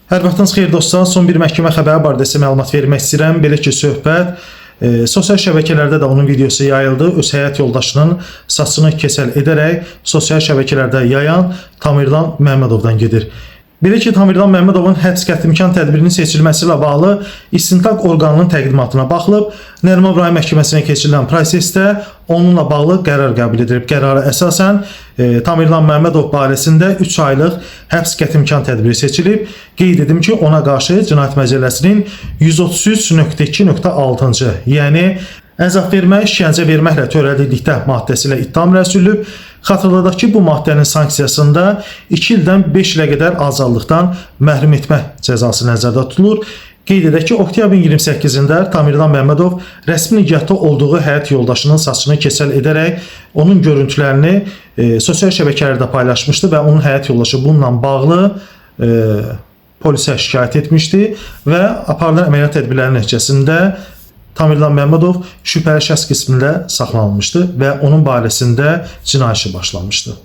Hər vaxtınız xeyir dostlar. Son bir məhkəmə xəbəri barədə sizə məlumat vermək istəyirəm. Belə ki, söhbət sosial şəbəkələrdə də onun videosu yayıldı. Öz həyat yoldaşının saçını kesəl edərək sosial şəbəkələrdə yayan Tamerlan Məmmədovdan gedir. Belə ki, Tamerlan Məmmədovun həbs qətimkan tədbirinin seçilməsi ilə bağlı istintaq orqanının təqdimatına baxılıb. Nərimanov rayon məhkəməsinə keçirilən prosesdə onunla bağlı qərar qəbul edilib. Qərara əsasən Tamerlan Məmmədov barəsində 3 aylıq həbs qətimkan tədbiri seçilib. Qeyd edim ki, ona qarşı Cinayət Məcəlləsinin 133.2.6-cı, yəni əzab vermək, işgəncə verməklə törədildikdə maddəsi ilə ittiham irəli sürülüb. Xatırladaq ki, bu maddənin sanksiyasında 2 ildən 5 ilə qədər azadlıqdan məhrum etmə cəzası nəzərdə tutulur. Qeyd edək ki, oktyabrın 28-də Tamerlan Məmmədov rəsmi nigahda olduğu həyat yoldaşının saçını keçəl edərək onun görüntülərini sosial şəbəkələrdə paylaşmışdı və onun həyat yoldaşı bununla bağlı polisə şikayət etmişdi və aparılan əməliyyat tədbirləri nəticəsində Tamerlan Məmmədov şübhəli şəxs qismində saxlanılmışdı və onun barəsində cinayət işi başlanmışdı.